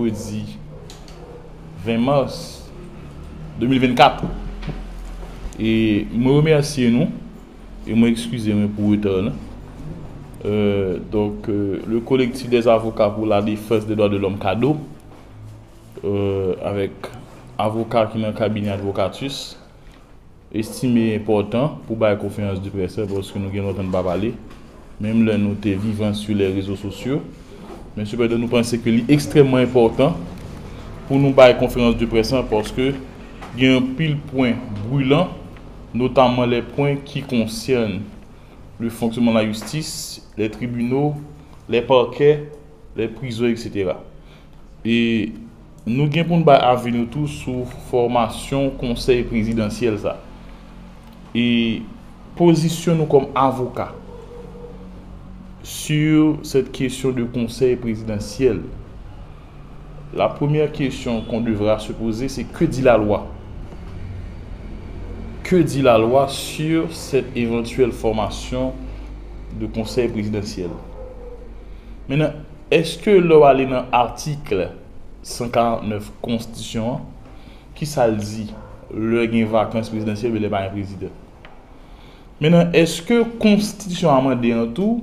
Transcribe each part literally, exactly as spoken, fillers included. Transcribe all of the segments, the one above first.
Mèkredi ven mas de mil vennkat. E mwen remèsye nou e mwen eskize mwen pou reta la. Euh, donk, euh, le collectif des avocats pour la défense des droits de l'homme, kado, euh, avèk avoka ki nan kabinè Advocatus, estime enpòtan pou bay konferans de près la, paske nou gen lontan n pa pale, menm lè nou te vivan sou lè rezo sosyo. Men sepandan, nou panse ke li ekstrèmman enpòtan pou nou bay konferans de près la, paske gen anpil pwen brilan, notamman lè pwen ki konsène le fonctionnement de la justice, les tribunaux, les parquets, les prisons, et cetera. E nou gen pou n bay avi nou tou sou fòmasyon konsèy prezidansyèl sa. E pozisyon nou kòm avoka sur cette question de conseil présidentiel. La première question qu'on devra se poser, c'est que dit la loi? Que dit la loi sur cette éventuelle formation de conseil présidentiel? Maintenant, èske lè w ale nan atik san karant nèf konstitisyon an, ki sa l di lè gen vakans prezidansyèl, men lè pa gen prezidan? Maintenant, èske konstitisyon amande an tou,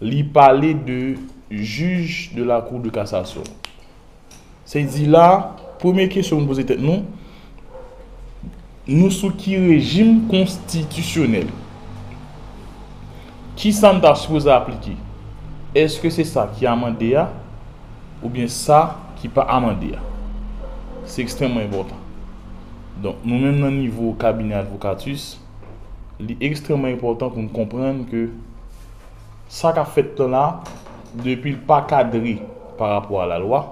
li pale de juge de la Cour de cassation? Se di la, premye kesyon nou poze tèt nou, nou sou ki rejim konstitisyonèl? Ki sa n ta sipoze aplike? Èske se sa ki amande a, oubyen sa ki pa amande a? Se ekstrèmman enpòtan. Donk, nou menm nan nivo kabinè Advocatus, li ekstrèmman enpòtan pou n konprann ke sa k ap fèt lan la, depi l pa kadre pa rapò a lalwa,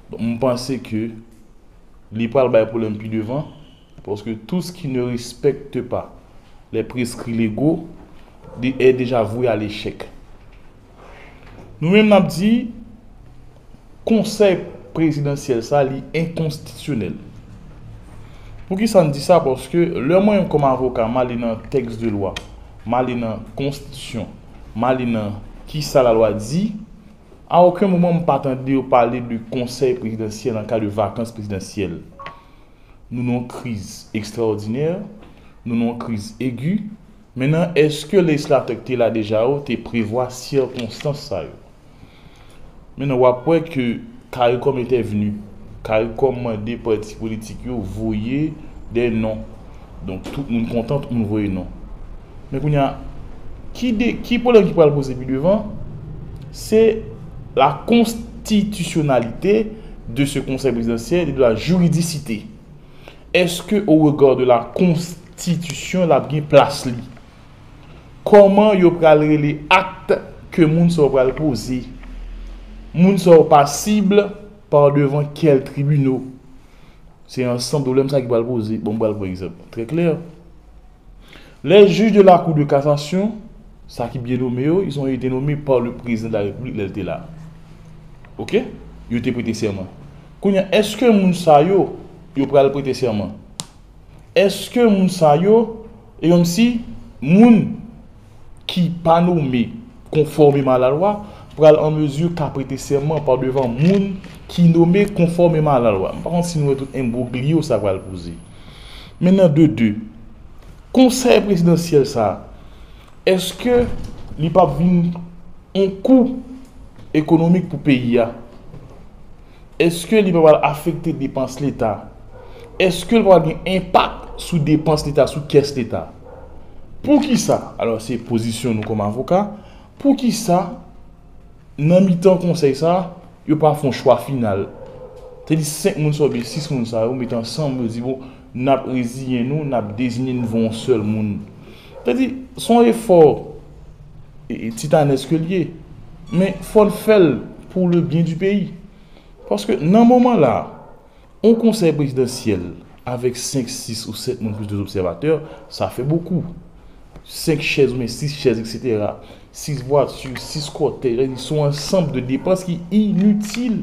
donk, m panse ke li pral bay pwoblèm pi devan, paske tout ce qui ne respecte pas les prescrits légaux de- est déjà voué à l'échec. Nou menm n ap di, konsèy prezidansyèl sa, li enkonstitisyonèl. Poukisa n di sa? Paske lè mwen menm kòm avoka, m ale nan tèks de lwa, m ale nan konstitisyon, m ale nan ki sa lalwa di, a okenn moman m pa tande yo pale de konsèy prezidansyèl an ka de vakans prezidansyèl. Nou nan yon kriz ekstraòdinè, nou nan yon kriz egi. Mentnan, èske lejislatè ki te la deja yo te prevwa sikonstans sa yo? Mentnan, w ap wè ke CARICOM entèvni. CARICOM mande pati politik yo voye de non. Donk, tout moun kontan, tout moun voye non. Men kounye a, ki de, ki pwoblèm ki pral poze pi devan? Se la constitutionnalité de ce conseil présidentiel et de la juridicité. Èske, au regard de la constitution, l ap gen plas li? Kòman yo pral rele akt ke moun sa yo pral poze? Moun sa yo pasib par devan kèl tribinal? Se ansanm pwoblèm sa ki pral poze. Bon, m pral pran egzanp trè klè. Les juges de la Cour de cassation, sa ki byen nome yo, ils ont été nommés par le président de la République lè l te la. Oke? Yo te prete sèman. Kounye a, èske moun sa yo, yo pral prete sèman? Èske moun sa yo, e kòmsi moun ki pa nome konfòmeman a lalwa pral an mezi ka prete sèman pa devan moun ki nome konfòmeman a lalwa? M pa konn si nou wè tout enbwogliyo sa pral poze. Mentnan, de de, konsèy prezidansyèl sa, èske li p ap vin yon kou ekonomik pou peyi a? Èske li pa pral afekte depans Leta? Èske li pa pral gen enpak sou depans Leta, sou kès Leta? Poukisa? Alò, se pozisyon nou kòm avoka. Poukisa, nan mitan konsèy sa, yo pa fè yon chwa final? Sètadi senk moun sa oubyen sis moun sa yo met ansanm, yo di, bon, n ap reziyen nou, n ap deziye nivo yon sèl moun. Sètadi, se yon efò, e, e, titanèsk ke l ye. Men, fò n fè l pour le bien du pays. Paske nan moman la, yon konsèy prezidansyèl avèk senk, sis ou sèt moun plis de obsèvatè, sa fè bokou. Senk chèz oubyen sis chèz, et cetera. Sis vwati, sis kòtèj, se yon ansanm de depans ki initil.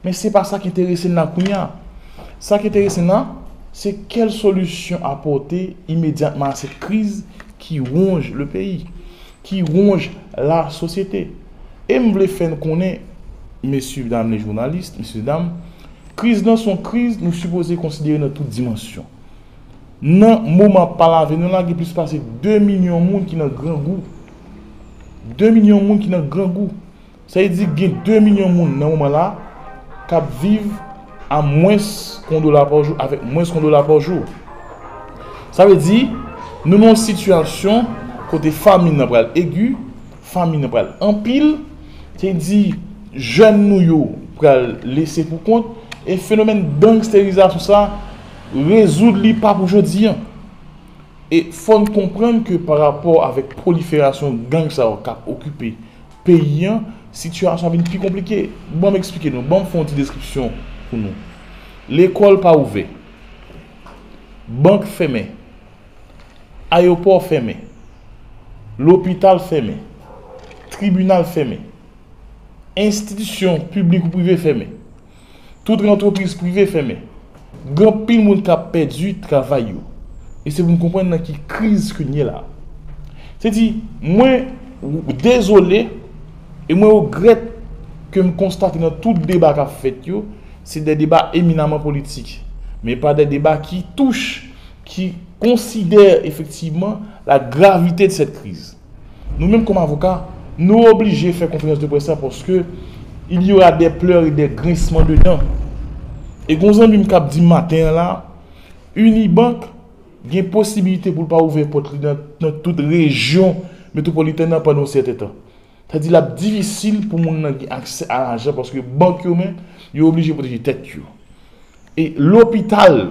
Men se pa sa ki enterese n la kounye a. Sa ki enterese n la, se kèl solisyon apòte imedyatman a sèt kriz ki wonj le peyi, ki wonj la sosyete. E m vle fè n konnen, Mesye, medam, le jounalis, mesye, dam, kriz lan se yon kriz nou sipoze konsidere nan tout dimansyon. Nan moman ap pale avè nou la, gen plis pase de milyon moun ki nan grangou. De milyon moun ki nan grangou. Sa vle di gen de milyon moun nan moman la k ap viv a mwens ke yon dola pa jou, avèk mwens ke yon dola pa jou. Sa vle di, nou nan yon sitiyasyon kote famin nan pral egi, famin nan pral anpil, se di jèn nou yo pral lese pou kont, e fenomèn gangsterizasyon sa, rezoud li pa pou jodi an. E fò n konprann ke pa rapò avèk pwoliferasyon gang sa yo k ap okipe peyi an, sitiyasyon an vin pi konplike. Ban m eksplike nou, ban m fè yon ti deskripsyon pou nou. Lekòl pa ouvè, bank fèmen, ayewopò fèmen, lopital fèmen, tribinal fèmen, enstitisyon piblik ou prive fèmen, tout antrepriz prive fèmen. Gen anpil moun k ap pèdi travay yo. E se pou n konprann nan ki kriz ke n ye la. Se di, mwen dezole e mwen regrèt ke m konstate nan tout deba k ap fèt yo, se de deba eminaman politik, men pa de deba ki touche, ki konsidère effectivement la gravité de cette crise. Nou menm kòm avoka, nou oblije fè konferans de près la paske il y aura des pleurs et des grincements de dents. E gon zanmi m k ap di maten an la, Unibank gen posibilite pou l pa ouvè pòt li nan, nan tout rejyon metwopolitèn nan pandan yon sèten tan. Sa di l ap difisil pou moun nan gen aksè a lajan paske bank yo menm, yo oblije pwoteje tèt yo. E lopital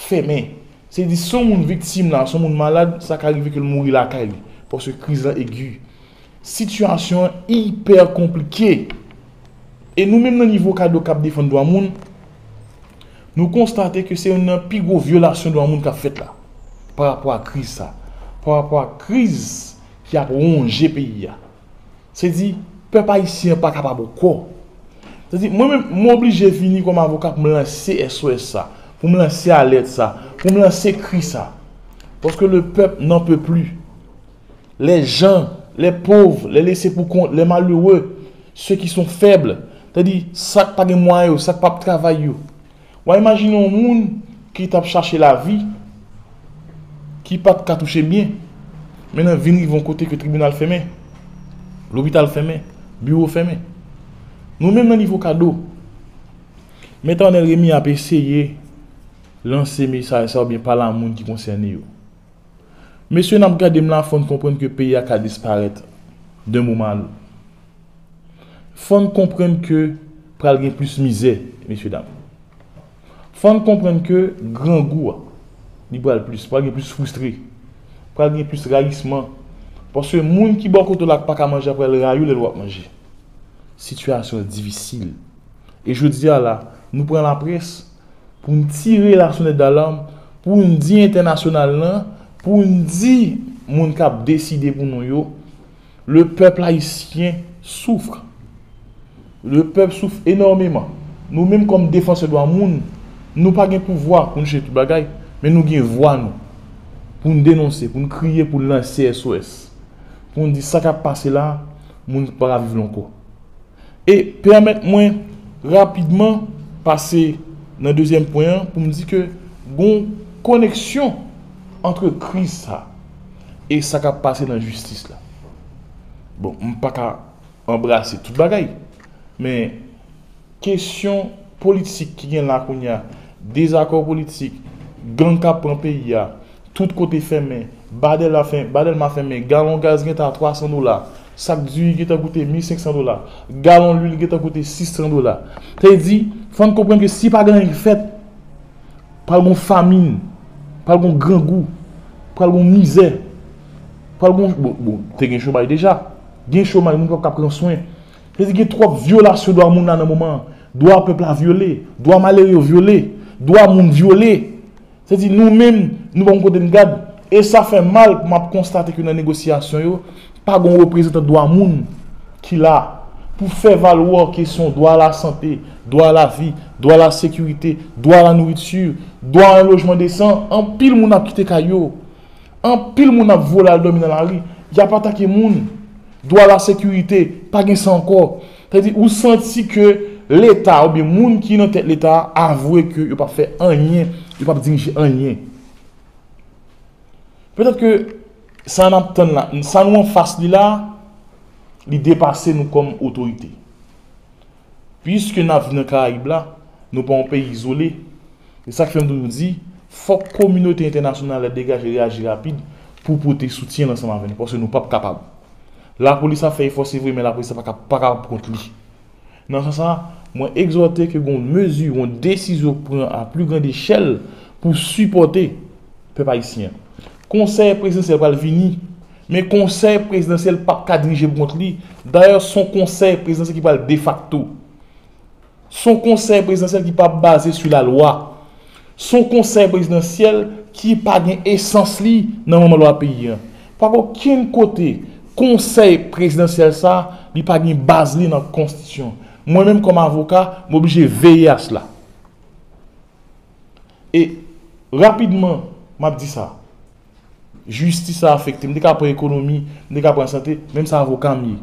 fèmen. Se di si yon moun viktim la, si yon moun malad, sa ka rive ke l mouri lakay li. Paske kriz lan egi. Sitiyasyon an ipè konplike. E nou menm nan nivo Kado k ap defann dwa moun, nou konstate ke se youn nan pi gwo vyolasyon dwa moun k ap fèt la. Pa rapò a kriz sa. Pa rapò a kriz ki ap wonje peyi a. Se di, pèp ayisyen an pa kapab ankò. Se di, mwen menm, mwen oblije vini kòm avoka pou m lanse S O S sa, pou m lanse alèt sa, pou m lanse kri sa. Paske le peuple n'en peut plus. Les gens, les pauvres, les laissés pour compte, les malheureux, ceux qui sont faibles, se di, sa k pa gen mwayen yo, sa k p ap travay yo. W a imajine yon moun ki t ap chache lavi, ki pa t ka touche byen. Men nan vin rive yon kote ke tribinal fèmen, lopital fèmen, biwo fèmen. Nou menm nan nivo Kado, Mèt Arnel Remy ap eseye lanse mesaj sa oubyen pale a moun ki konsène yo. Mesye, n ap gade m la, fò n konprann ke peyi a ka disparèt d'un moment à l'autre. Fò n konprann ke pral gen plis mizè, mesye dam. Fò n konprann ke grangou a, li pral plis, pral gen plis fristre, pral gen plis rayisman. Paske moun ki bò kote w la k pa ka manje a pral rayi w lè l wè w ap manje. Sitiyasyon an difisil. E jodi a la, nou pran laprès pou n tire lasonèt dalam, pou n di entènasyonal lan, pou n di moun k ap deside pou nou yo, le peuple haïtien souffre. Le peuple souffre énormément. Nou menm kòm defansè dwa moun, nou pa gen pouvwa pou n chanje tout bagay, men nou gen vwa nou pou n denonse, pou n kriye, pou n lanse S O S, pou n di sa k ap pase la, moun pa ka viv l ankò. E pèmèt mwen rapidman pase nan dezyèm pwen an pou m di ke gon koneksyon ant kriz sa e sa k ap pase nan jistis la. Bon, m pa ka anbrase tout bagay, men kesyon politik ki gen la kounye a, dezakò politik, gang k ap pran peyi a, tout kote fèmen, Badelma fè-, Badelma fèmen, galon gaz gentan a twa san dola, sak diri gentan koute mil senk san dola, galon lwil gentan koute sis san dola. Sa vle di, fò n konprann ke si pa gen anyen ki fèt, pral gon famin, pral gon grangou, pral gon mizè, pral gon, bon, bon, te gen chomaj deja, gen chomaj, moun p ap ka pran swen. Sa vle di gen twòp vyolasyon dwa moun la nan moman an. Dwa pèp la vyole, dwa malere yo vyole, dwa moun vyole. Se di nou menm, nou pa gon kote n gad. E sa fè mal pou m ap konstate ke nan negosyasyon yo, pa gon reprezantan dwa moun ki la pou fè valwa kesyon dwa a la sante, dwa a la vi, dwa a la sekirite, dwa a la nouriti, dwa a yon lojman desan. Anpil moun ap kite kay yo. Anpil moun ap vole al dòmi nan lari. Y ap atake moun. Dwa a la sekirite, pa gen sa ankò. Sa vle di, ou santi ke Leta oubyen moun ki nan tèt Leta a avwe ke yo p ap fè anyen, yo p ap dirije anyen. Petèt ke sa n ap tann la, sa nou anfas li la, li depase nou kòm otorite. Piske n ap viv nan Karayib la, nou pa yon peyi izole. E sa k fè m toujou di, fòk kominote entènasyonal la degaje reyaji rapid pou pote soutyen l ansanm avè nou, paske nou p ap kapab. Lapolis ap fè efò, se vre, men lapolis la pa ka, pa kapab kont li. Nan sans sa, mwen egzòte ke gon mezi, gon desizyon pran a pli grand echèl pou sipòte pèp ayisyen an. Konsèy prezidansyèl pral vini, men konsèy prezidansyèl p ap ka dirije pou kont li. Dayè, s on konsèy prezidansyèl ki pral defakto. S on konsèy prezidansyèl ki p ap baze sou lalwa. S on konsèy prezidansyèl ki pa gen esans li nan manman lwa peyi an. Pa gen okenn kote konsèy prezidansyèl sa, li pa gen baz li nan konstitisyon. Mwen menm kòm avoka, m oblije veye a sela. E rapidman, m ap di sa. Jistis la afekte. M te ka pran ekonomi, m te ka pran sante, menm sa avoka m ye.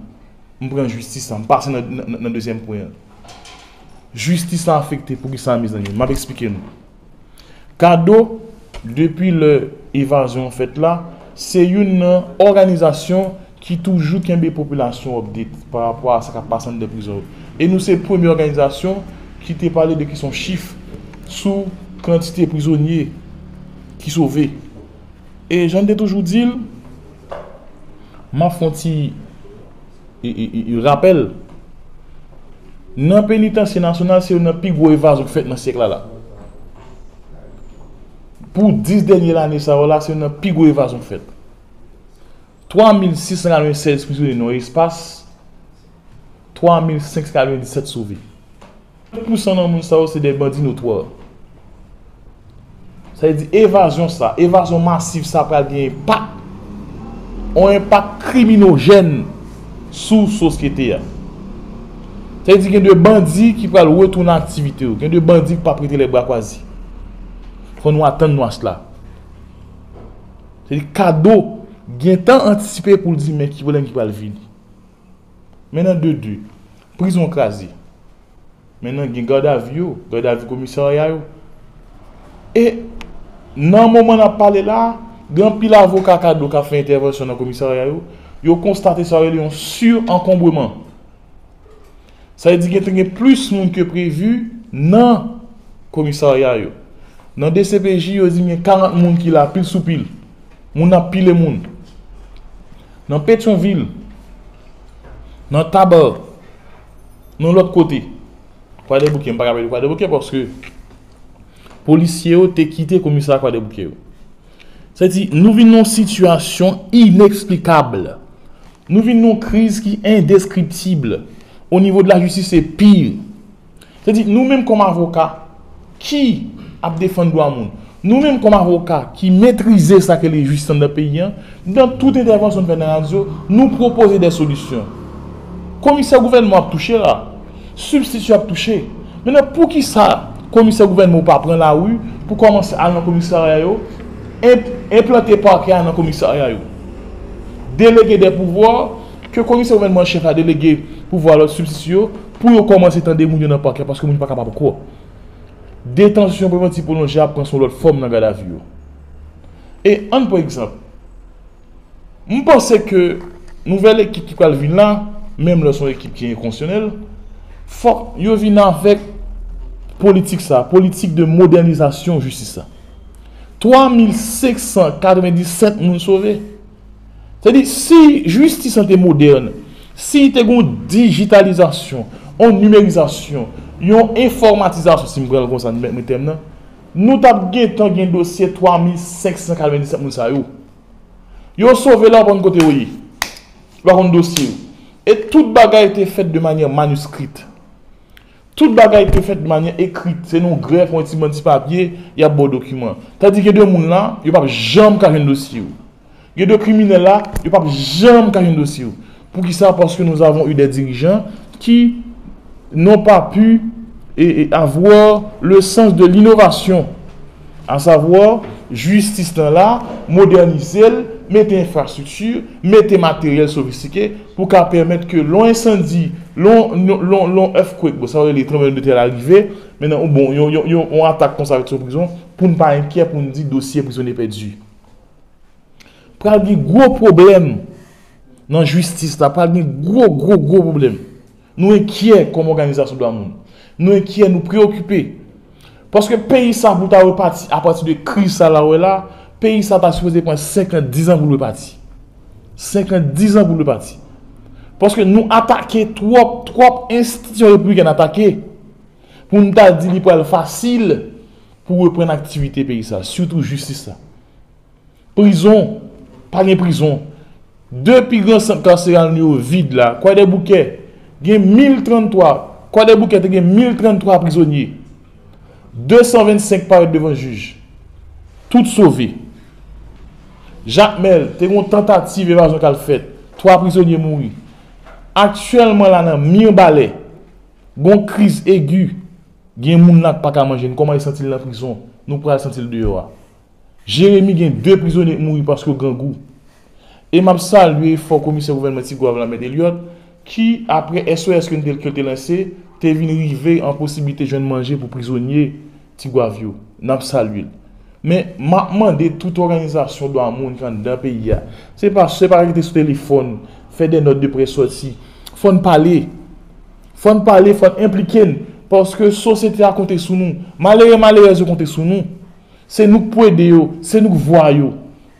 M pran jistis la, m pase nan, nan, nan dezyèm pwen an. Jistis la afekte, poukisa, mezanmi? M ap eksplike nou. Kado, depi lè evazyon an fèt la, se youn nan òganizasyon ki toujou kenbe popilasyon update pa rapò a sa k ap pase anndan prizon yo. E nou se premye òganizasyon ki te pale de kesyon chif sou kantite prizonye ki sove. E jan n te toujou di l, m ap fè yon ti, e, e, e, e, rapèl. Nan Penitansye Nasyonal, se youn nan pi gwo evazyon k fèt nan syèk la la. Pou dis dènye lane sa yo la, se youn nan pi gwo evazyon k fèt. Twa mil sis san katrevennsèz prizonye nan yon espas, twa mil senk san katrevenndisèt sove. Trant pousan nan moun sa yo se de bandi notwa. Sa vle di evazyon sa, evazyon masiv sa pral gen enpak, yon enpak kriminojèn sou sosyete a. Sa vle di gen de bandi ki pral retounen aktivite yo, gen de bandi ki p ap rete lè bra kwaze. Fò nou atann nou a sela. Se di Kado gentan antisipe pou l di men ki pwoblèm ki pral vini. Men nan de de, prizon kraze. Men nan gen gadavi yo, gadavi komisarya yo. E nan moman n ap pale la, gen anpil avoka Kado k ap fè entèvansyon nan komisarya yo, yo konstate sa yo rele yon sirankonbreman. Sa vle di gentan gen plis moun ke previ nan komisarya yo. Nan D C P J, yo di m gen karant moun ki la, pil sou pil. Moun ap pile moun. Nan Petyonvil, nan Taba, nan lòt kote. Kwadèboukè, m pa ka pale de Kwadèboukè paske polisye yo te kite komisarya Kwadèboukè yo. Sa vle di, nou vin nan yon sitiyasyon ineksplikab. Nou vin nan yon kriz ki endeskriptib. O nivo de lajistis, se pi. Sa vle di, nou menm kòm avoka ki ap defann dwa moun, nou menm kòm avoka ki metrize sa k rele jistis anndan peyi an, nan tout entèvansyon n fè nan radyo, nou pwopoze de solisyon. Komisè gouvènman ap touche la, sibstitye ap touche. Mentnan, poukisa komisè gouvènman ou pa pran lari pou kòmanse al nan komisarya yo, enp-, enplante pakè a nan komisarya yo? Delege de pouvwa, ke komisè gouvènman an chèf la delege pouvwa lòt sibstitye yo pou yo kòmanse tande moun yo nan pakè, paske moun yo pa kapab ankò. Detansyon prevantiv pwolonje ap pran s on lòt fòm nan gadavi yo. E ann pran egzanp, m panse ke nouvèl ekip ki pral vin la, menm lè s on ekip ki enkondisyonèl, fòk yo vin avèk politik sa, politik de modènizasyon jistis la. Twa mil senk san katrevenndisèt moun sove. Sa vle di, si jistis lan te modèn, si te gen yon dijitalizasyon, yon nimerizasyon, yon enfòmatizasyon, si m pran l konsa, m mèt mete m nan, nou t ap gentan gen dosye twa mil senk san katrevenndisèt moun sa yo. Yo sove la, ou pa konn kote yo ye. Ou pa konn dosye yo. E tout bagay te fèt de manyè maniskrit. Tout bagay te fèt de manyè ekrit. Se nan yon grèf, yon ti bann ti papye, y ap ba w dokiman. Tandis gen de moun la, yo p ap janm ka jwenn dosye yo. Gen de kriminèl la, yo p ap janm ka jwenn dosye yo. Poukisa? Parce que nous avons eu des dirigeants qui n'ont pas pu, e, e, avoir le sens de l'innovation. A savwa, jistis lan la, modènize l, mete enfrastrikti, mete materyèl sofistike pou ka pèmèt ke lè yon ensandi, lè yon, lè yon, lè yon earthquake, bon, sa yo rele tranblemanntè la rive, men nan, bon, yon, yon, yon, yon atak konsa avèk yon prizon, pou n pa enkyè, pou n di dosye prizonye pèdi. Pral gen gwo pwoblèm nan jistis la, pral gen gwo, gwo, gwo pwoblèm. Nou enkyè kòm òganizasyon dwa moun. Nou enkyè, nou preyokipe. Paske peyi sa pou ta repati apati de kriz sa la wè la, peyi sa ta sipoze pran senkant, diz an pou l repati. Senkant, diz an pou l repati. Paske nou atake twòp, twòp enstitisyon repibliken atake. Pou n ta di li pral fasil pou reprann aktivite peyi sa, sitou jistis la. Prizon, pa gen prizon. De pi gran sant kaseral nou yo vid la. Kwadèboukè, gen mil tranntwa. Kwadèboukè te gen mil tranntwa prizonye. De san vennsenk parèt devan jij. Tout sove. Jakmèl, te gen yon tantativ evazyon k al fèt. Twa prizonye mouri. Aktyèlman la nan Mibalè, gon kriz egi. Gen moun la k pa ka manje. Nou kòmanse santi l nan prizon. Nou pral santi l deyò a. Jeremi gen de prizonye k mouri paske yo grangou. E m ap salye efò komisè gouvènman Tigwav la, Mèt Elliot, ki, apre S O S ke n te, ke l te lanse, te vin rive an posiblite jwenn manje pou prizonye Tigwav yo. N ap salye l. Men, m ap mande tout òganizasyon dwa moun ki anndan peyi a, se pa, se pa rete sou telefòn, fè de nòt de près sòti. Fò n pale. Fò n pale, fò n enplike n. Paske sosyete a konte sou nou. Malere, malerèz yo konte sou nou. Se nou k pou ede yo, se nou k vwa yo,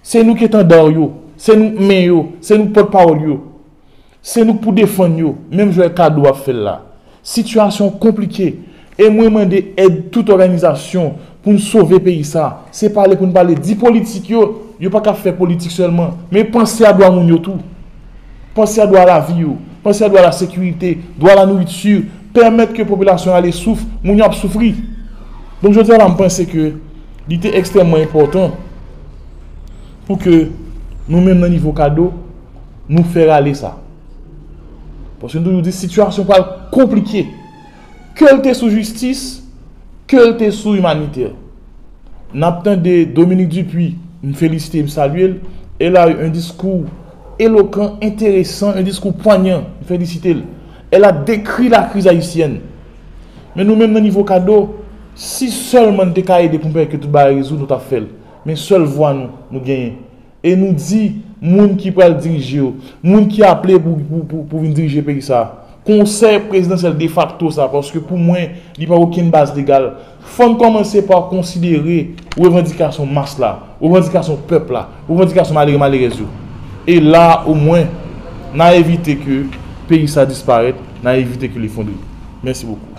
se nou k etanda yo, se nou k men yo, se nou k pòtpawòl yo, se nou k pou defann yo, menm jan Kado ap fè l la. Sitiyasyon konplike, e mwen mande èd tout òganizasyon pou n sove peyi sa. Se pale pou n pale, di politik yo, yo pa ka fè politik sèlman, men panse a dwa moun yo tou. Panse a dwa a lavi yo, panse a dwa a la sekirite, dwa a la nouriti, pèmèt ke popilasyon ale souf, moun yo ap soufri. Donk, jodi a la, m panse ke li te ekstrèmman enpòtan pou ke nou menm nan nivo Kado, nou fè rale sa. Paske nou toujou di sitiyasyon pral konplike. Ke l te sou jistis, ke l te sou imanitè. N ap tande Dominique Dupuy, m felisite, m salye l. Elle a eu un discours éloquent, enteresan, un discours poignant, m felisite l. Elle a décrit la crise haïtienne. Men nou menm nan nivo Kado, si sèlman n te ka ede pou n pèmèt ke tout bagay rezoud, nou t ap fè l. Men sèl vwa nou, nou genyen. E nou di, moun ki pral dirije yo, moun ki aple pou, pou, pou, pou vin dirije peyi sa, konsèy prezidansyèl defakto sa, paske pou mwen, li pa okenn baz legal. Fò n kòmanse pa konsidere revandikasyon mas la, revandikasyon pèp la, revandikasyon malere malerèz yo. E la, omwen, n a evite ke peyi sa disparèt, n a evite ke l efondre. Mèsi bokou.